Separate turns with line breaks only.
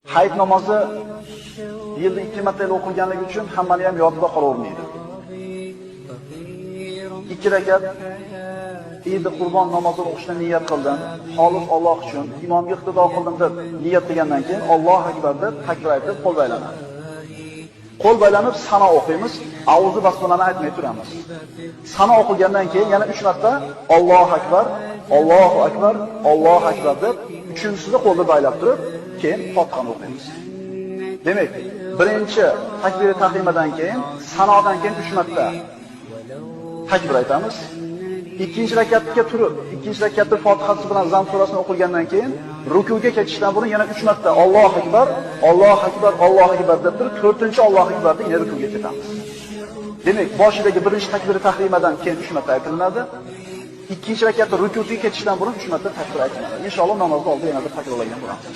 Hayit namozi yilda 2 marta o'qilganligi uchun hammani ham yodida qolavermaydi. 2 rakat Eid Qurbon namozini o'qishni niyat qildim, xolis Alloh uchun, imomga iqtido qildim deb niyat qilgandan keyin Allohu akbar deb takbir aytib qo'l baylanadi. Qo'l baylanib sano o'qiymiz, auzu basmalani aytmay turamiz. Sano o'qilgandan keyin yana 3 marta Allohu akbar, Allohu akbar, Allohu akbar deb uchinchisida qo'lni baylab turib, keyin Fotihani o'qiymiz. Demak, birinchi takbir tahrimadan keyin, sanodan keyin 3 marta takbir aytamiz. Ikkinchi rakatga turib, ikkinchi rakatda Fotihasi bilan Zam surasini o'qilgandan keyin rukuga ketishdan burun yana 3 marta Allohu akbar, Allohu akbar, Allohu akbar deb turib, to'rtinchi Allohu akbar deb yana rukuga ketamiz. Demak, boshidagi birinchi takbir tahrimadan keyin 3 marta aytiladi. Ikkinchi rakatda rukuga ketishdan burun 3 marta takbir aytiladi. Inshaalloh namozda oldida yana bir takrorlagan bo'lamiz.